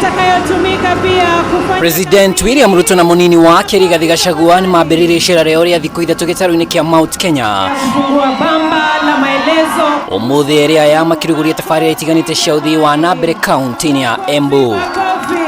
Itakayotumika pia kufanya President William Ruto na munini wake Rigathi Gachagua nĩ mambĩrĩirie icera rĩao rĩa thikũ ithatũ gĩtarũ-inĩ kĩa Mount Kenya. Kufungua bamba la maelezo. Ũmũthĩ erĩ aya makĩrugũria tabarĩra itiganĩte cia ũthii wa na mbere kaunti-inĩ ya Embu. Makofi.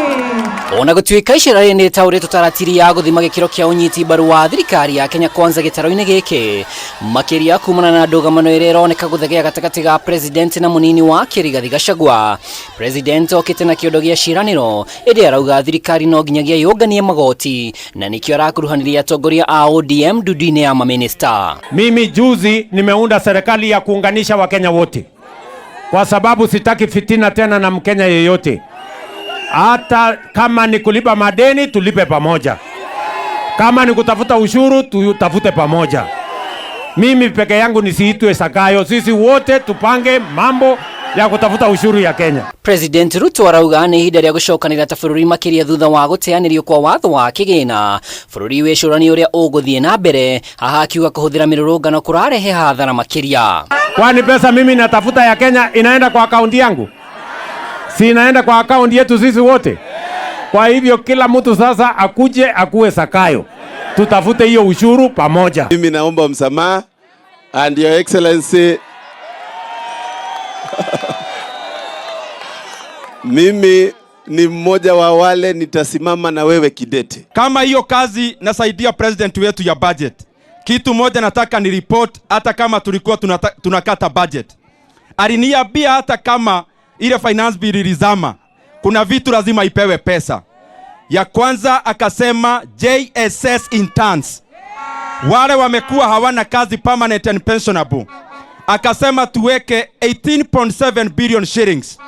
Ona gũtuĩka icera rĩrĩ nĩ rĩtaũrĩtwo ta ratiri ya gũthima gĩkĩro kĩa ũnyiti mbaru wa thirikari ya Kenya Kwanza gĩtarũ-inĩ gĩkĩ, makĩria kumana na ndũgamano ĩrĩa ĩroneka gũthegea gatagatĩ ga president na mũnini wake Rigathi Gachagua. President okĩte na kĩondo gĩa ciĩranĩro, ĩndĩ arauga thirikari no nginyagia yũnganie magoti na nĩkĩo arakuruhanirie atongoria a ODM ndundu-inĩ ya maminista. Mimi juzi nimeunda serikali ya kuunganisha Wakenya wote, kwa sababu sitaki fitina tena na Mkenya yeyote. Hata kama ni kulipa madeni tulipe pamoja, kama ni kutafuta ushuru tutafute pamoja. Mimi peke yangu nisiitwe Sakayo, sisi wote tupange mambo ya kutafuta ushuru ya Kenya. President Ruto arauga nĩ ihinda rĩa gũcokanĩrĩra ta bũrũri, makĩria thutha wa gũteanĩrio kwa watho wa kĩgĩna. Bũrũri wĩcũranie ũrĩa ũgũthiĩ na mbere, haha akiuga kũhũthĩra mĩrũrũngano kũrarehe hathara makĩria. Kwani pesa mimi natafuta ya Kenya inaenda kwa akaunti yangu? Si inaenda kwa akaunti yetu sisi wote? Kwa hivyo kila mtu sasa akuje akuwe Sakayo, tutafute hiyo ushuru pamoja. Mimi naomba msamaha, and Your Excellency, mimi ni mmoja wa wale nitasimama na wewe kidete. Kama hiyo kazi nasaidia president wetu ya budget. Kitu moja nataka ni report, hata kama tulikuwa tunakata budget. Aliniambia hata kama ile finance bill ilizama, kuna vitu lazima ipewe pesa. Ya kwanza akasema JSS interns, wale wamekuwa hawana kazi permanent and pensionable. Akasema tuweke 18.7 billion shillings,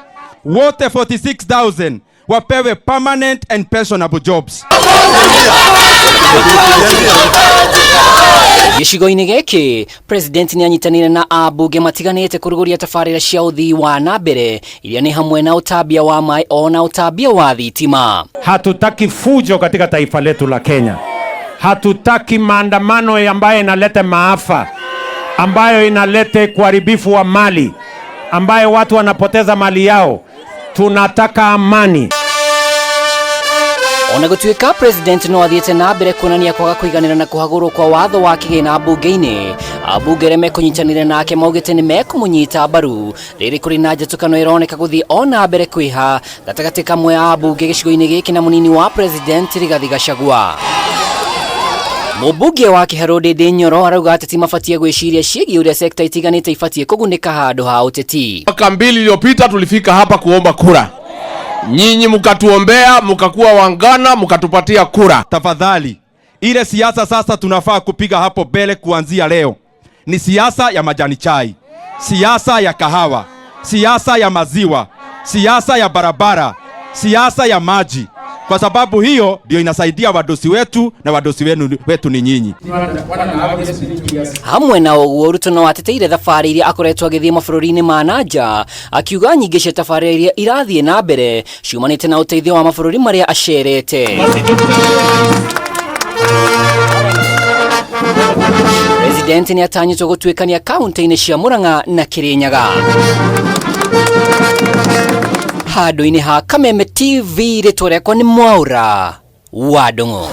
wote 46,000 wapewe permanent and pensionable jobs. Gĩcigo-inĩ gĩkĩ, president nĩ anyitanĩire na ambunge matiganĩte kũrugũria tabarĩra cia ũthii wa na mbere iria nĩ hamwe na ũtambia wa maĩ ona ũtambia wa thitima. Hatutaki fujo katika taifa letu la Kenya. Hatutaki maandamano ambayo inaleta maafa, ambayo inaleta uharibifu wa mali, ambayo watu wanapoteza mali yao. Tunataka amani. Ona gũtuĩka president no athiĩte na mbere kuonania kwaga kũiganĩra na kũhagũrwo kwa watho wa kĩgĩna mbunge-inĩ, ambunge arĩa mekũnyitanĩra nake maugĩte nĩ mekũmũnyita mbaru. Rĩrĩ kũrĩ na njatũkano ĩroneka gũthiĩ ona mbere kwĩha gatagatĩ kamwe a ambunge gĩcigo-inĩ gĩkĩ na mũnini wa president Rigathi Gachagua. Mũmbunge wa Kĩharũ Ndindi Nyoro arauga ateti mabatiĩ gwĩciria ciĩgiĩ ũrĩa sekta itiganĩte ibatiĩ kũgunĩka handũ ha ũteti. Mwaka 2 iliyopita tulifika hapa kuomba kura, nyinyi mkatuombea, mkakuwa wangana, mkatupatia kura. Tafadhali, ile siasa sasa tunafaa kupiga hapo mbele kuanzia leo ni siasa ya majani chai, siasa ya kahawa, siasa ya maziwa, siasa ya barabara, siasa ya maji, kwa sababu hiyo ndio inasaidia wadosi wetu na wadosi wetu ni nyinyi. Hamwe na ũguo, Ruto no ateteire thabarĩ iria akoretwo agĩthiĩ mabũrũri-inĩ ma na nja, akiuga nyingĩ cia tabarĩra iria irathiĩ na mbere ciumanĩte na ũteithio wa mabũrũri marĩa acerete. President nĩ atanyĩtwo gũtuĩkania kaunti-inĩ cia Murang'a na Kirinyaga. Handũ-inĩ ha Kameme TV, rĩtwa rĩakwa nĩ Mwaura wa Ndung'u.